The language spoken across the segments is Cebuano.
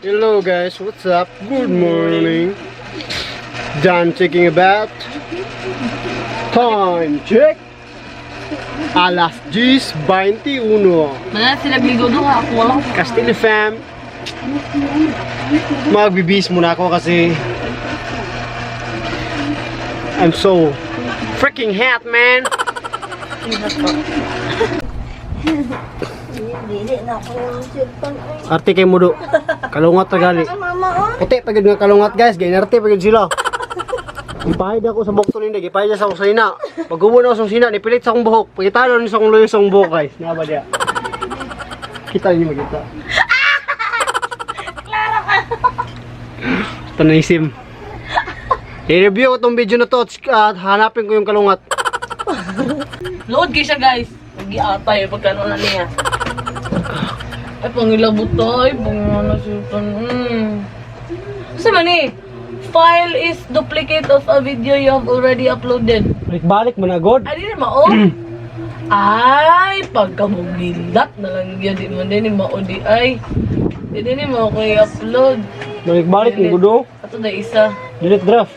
Hello guys, what's up? Good morning. Done taking a bath. Time check. Alas 10:21. Mana sila gligo duha ako wala. Castillo fam. Magbibis muna ako kasi I'm so freaking hot, man. Dili na ako yung cellphone. Ay, Arte kay mudo. Kalungat na gali. mama, oh. Puti pa gyud nga kalungat guys, gay narte pa gyud sila. Ipahid ako sa buhok to ninda, gipahid sa akong sina. Pag-ubo na ako sa sina, nipilit sa akong buhok. Pagitalo ni sa akong luyo sa akong buhok guys. Naa ba diya? Kita niyo makita. Klaro ka. Tanaisim. I-review ko tong video na to at hanapin ko yung kalungat. Load kay siya guys. Giatay pagkano na niya. Ay pangilabot to ay pangano cellphone. Sa man eh? File is duplicate of a video you have already uploaded. Balik-balik mo na god. Ay, di na mao. Ay, pagkamugilat na lang yun. Di mo din ni mao di ay. Di din ni mao ko i-upload. Balik-balik mo gudo. Ato na isa. Delete draft.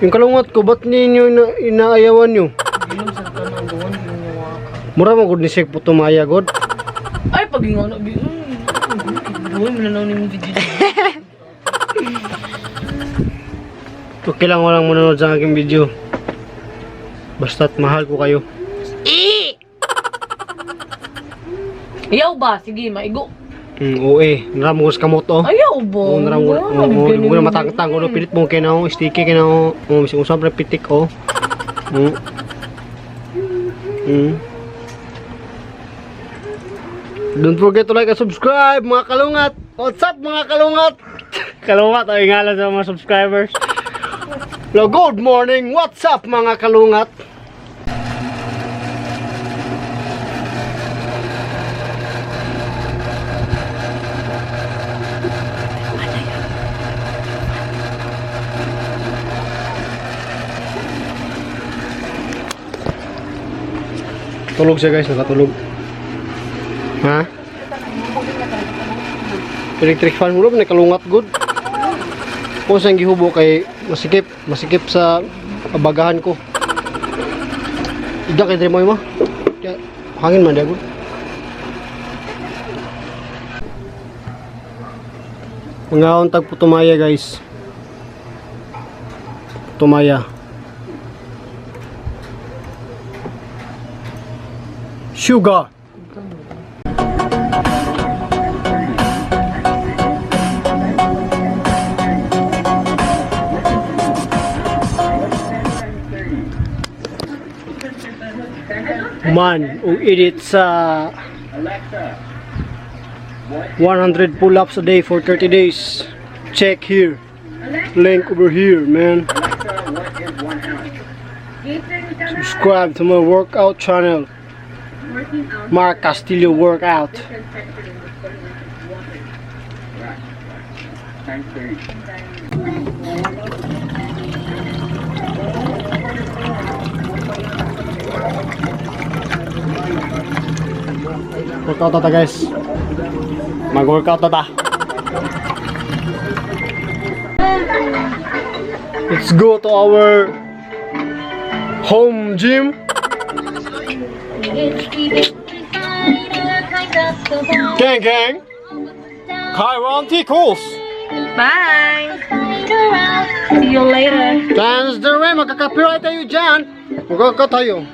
Yung kalungat ko, ba't ninyo inaayawan nyo? Bilog sa tanang doon. Ginawa ka. Mura mo gud ni Sek Putumaya god. Ay, pag ingano, bi. Buhay mo na lang yung video. Okay lang, walang manonood sa aking video. Basta't mahal ko kayo. Ayaw ba? Sige, maigo. Oo eh. Naram ko sa kamot oh. Ayaw ba? Oo, naram ko. Oo, di mo na matangtang. Ano, pilit mo kaya na oh. Sticky kaya na oh. Oo, mismo usap na pitik oh. Oo. Don't forget to like and subscribe mga kalungat. What's up mga kalungat? Kalungat ay ngalan sa mga subscribers. Hello, good morning. What's up mga kalungat? Tulog siya guys, nakatulog. Ha? Electric fan mo na kalungat good. Kung saan gihubo kay masikip, masikip sa bagahan ko. Ida kay mo mo. Ya, hangin man dia good. Mga tag putumaya guys. Putumaya. Sugar. Man, ug edit sa 100 pull-ups a day for 30 days. Check here. Link over here, man. Subscribe to my workout channel. Mark Castillo Workout. Workout na ta guys. Mag-workout na ta. Let's go to our home gym. Gang gang. Chiron Tickles. Bye! See you later. Dance the way, magka-copyright tayo dyan. Magkaka tayo.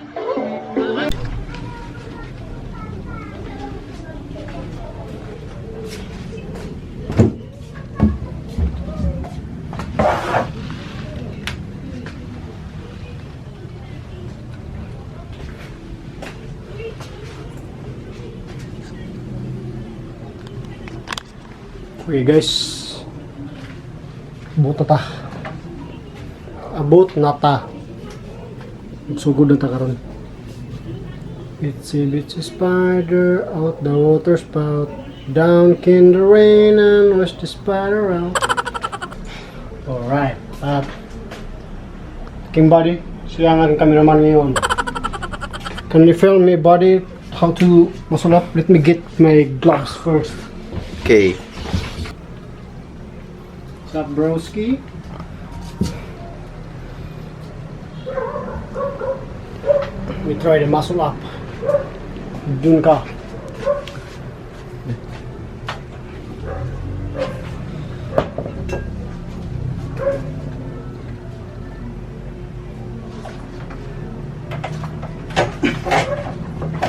Okay guys, buta ta. Abot na ta. Magsugod na ta karon. Itsy bitsy spider out the water spout. Down came the rain and washed the spider out. Alright, at King Buddy, siya ang aking cameraman ngayon. Can you film me buddy how to muscle up? Let me get my gloves first. Okay. What's up, broski? We try the muscle up. Dun ka.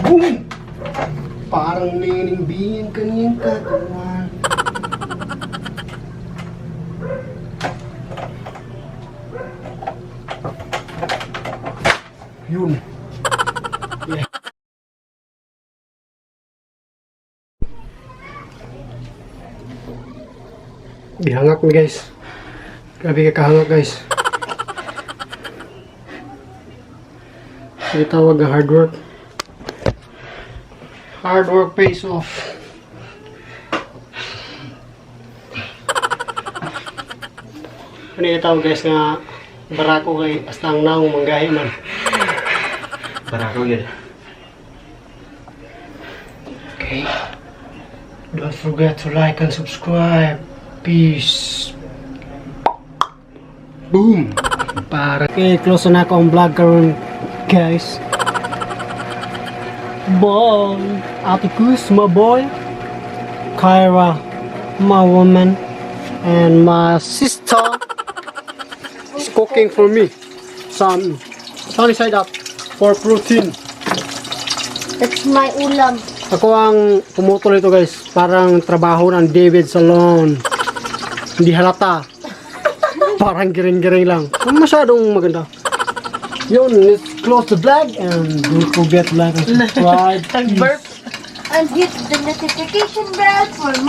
Boom! Parang nining ang kanyang katawan. Yun. Yeah. Gihangak mi, guys. Grabe ka kahangak, guys. Ito tawag ang hard work. Hard work pays off. Ano yung tawag, guys, nga barako kay hasta ang naong manggahi man. Barako yun. Okay. Don't forget to like and subscribe. Peace. Boom. Para okay, close na ako ang vlog karon, guys. Bye. Ate Kus, my boy. Kyra, my woman. And my sister is cooking for me some sunny side up for protein. That's my ulam. Ako ang pumutol ito, guys. Parang trabaho ng David Salon. Hindi halata. Parang giring-giring lang. Ang masyadong maganda. Yun, let's close the vlog and don't forget to like and subscribe. Nag-burp. And hit the notification bell for more.